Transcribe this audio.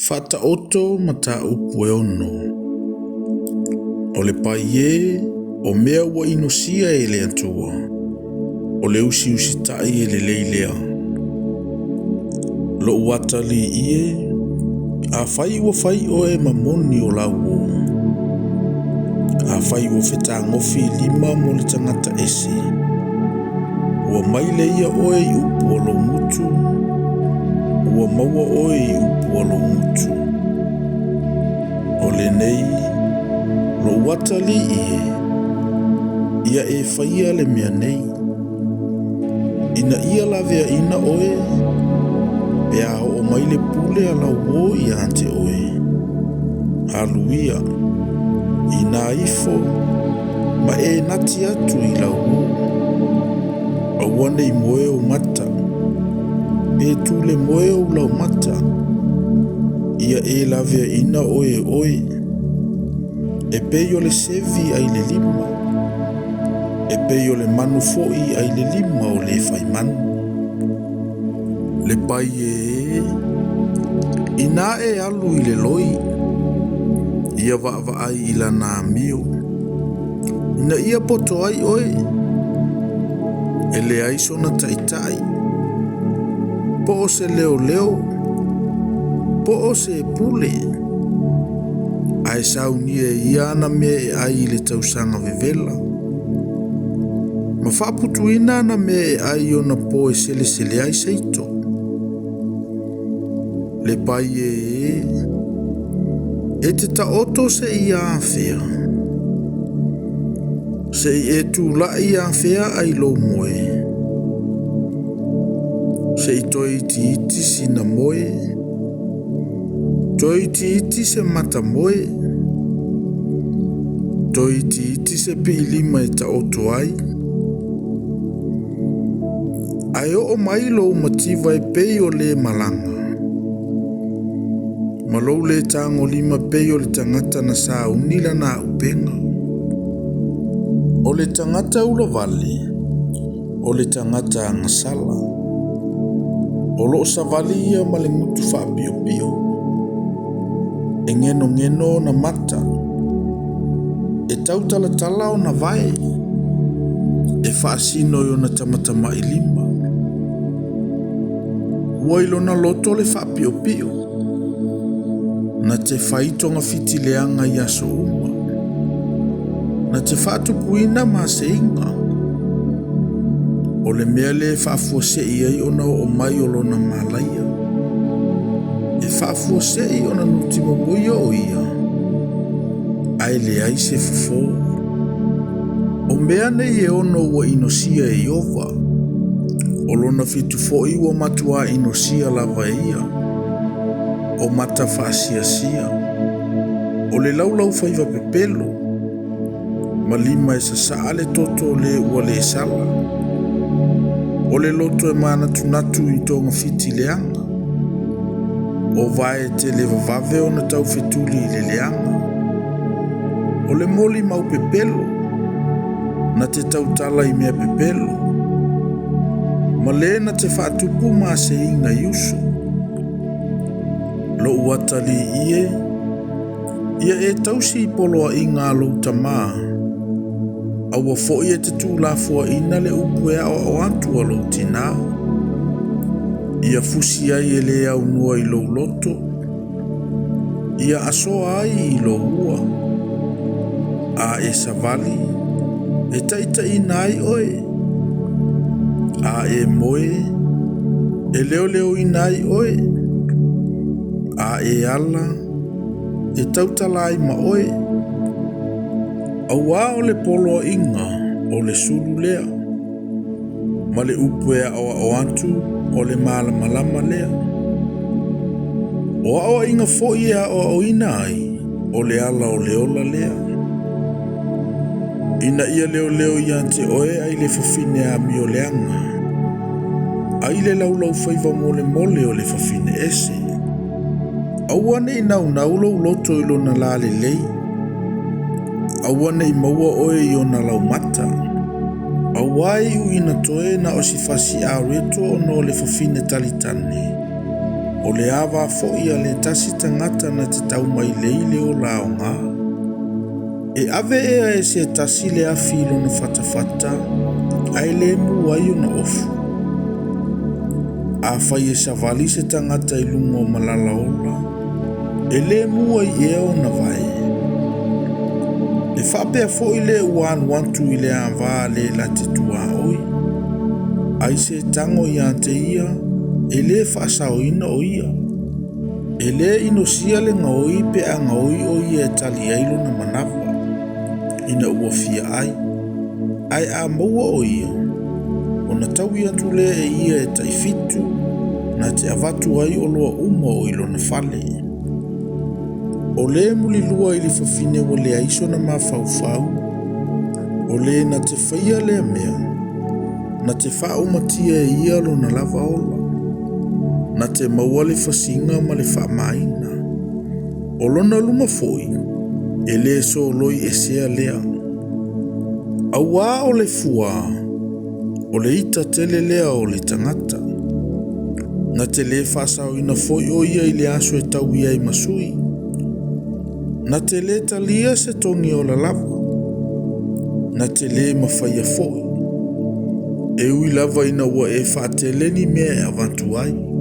Faataoto mataupu e ono. O le pai e o mea ua inosia e le Atua, o le usiusitai e lelei lea. Lou atalii e, afai ua fai oe ma moni o lau uō, afai ua fetagofi lima mo le tagata ese, ua maile ia oe i upu a lou gutu, ua maua oe i upu a lou gutu. O lenei, lou atalii e, ia e faia le mea nei, ina ia laveaina oe, pe a oo mai le pule a lau uō ia te oe. Alu ia, inā ifo, ma e nati atu i lau uō. Aua ne i moe ou mata, pe tule moe ou laumata, ia e laveaina oe e oe, e pei o le sevi ai le lima, e pei o le manu foi ai le lima o le faimanu. Le pai e, inā e alu i le loi, ia vaavaai i lana amio, ina ia poto ai oe, e leai sona taitai, po o se leoleo, po o se pule, ae saunia e ia ana mea e ai i le tausaga vevela, ma faaputuina ana mea e ai i ona po e selesele ai seito. Le pai e, e te taoto seia afea, se i e tulai afea ai lou moe, se i toe itiiti sina moe, toe itiiti se mata moe, toe itiiti se piilima e taoto ai, ae oo mai lou mativa e pei o le malaga, ma lou le tagolima pei o le tagata na sauni lana auupega. O le tagata ulavale, o le tagata agasala, o loo savali ia ma le gutu faapiopio, e genogeno ona mata, e tautalatala ona vae, e faasino i ona tamatamailima. Ua i lona loto le faapiopio, na te fai togafiti leaga i aso uma, na te faatupuina maseiga, o le mea lea e faafuasei ai ona oo mai o lona malaia, e faafuasei ona nutimomoia o ia, ae leai se fofo. O mea nei e ono ua inosia e Ieova, o lona fitu foi ua matua inosia lava e ia, o mata faasiasia, o le laulaufaiva pepelo, ma lima e sasaa le toto o le ua le sala, o le loto e manatunatu i togafiti leaga, o vae televavave ona taufetuli i le leaga, o le molimau pepelo, na te tautala i mea pepelo, ma le na te faatupu maseiga i uso. Lou atalii e, ia e tausi i poloaiga a lou tamā, aua foi e te tuulafoaina le upu e aoao atu a lou tinā. Ia fusi ai e le aunoa i lou loto, ia asoa ai i lou ua, a e savali, e taitaiina ai oe, a e moe, e leoleoina ai oe, a e ala, e tautala ai ma oe. Auā o le poloaiga o le sulu lea, ma le upu e aoao atu o le malamalama lea. O aoaiga foi e aoaoina ai, o le ala o le ola lea. Ina ia leoleo ia te oe ai le fafine amio leaga, ai le laulaufaiva molemole o le fafine ese. Aua ne i naunau lou loto i lona lalelei, aua ne i maua oe i ona laumata. Auā e iu ina toe na o si fasi areto ona o le fafine talitane. O le ava foi a le tasi tagata na te taumailei le ola aoga. E ave ea e se tasi le afi i lona fatafata, ae le mu ai ona ofu. Afai e savali se tagata i luga o malala ola, e le mu ai ea ona vae. E faapea foi le ua alu atu i le ava le na te tuaoi. Ai se tago ia te ia, e le faasaoina o ia. E le inosia le gaoi pe a gaoi o ia e tali ai lona manava, ina ua fia ai. Ae a maua o ia, ona taui atu lea e ia e taifitu, na te avatu ai oloa uma o i lona fale. O le mulilua i le fafine ua leai sona mafaufau, o le na te faia lea mea, na te faaumatia e ia lona lava ola, na te maua le fasiga ma le faamaina. O lona luma foi, e le soloi esea lea. Auā o le fuā, o le ita tele lea o le tagata. Na te le faasaoina foi o ia i le aso e taui ai ma sui. Na te le talia se togi ola lava. Na te le mafaia foi. E ui lava ina ua e faatele ni mea e avatu ai.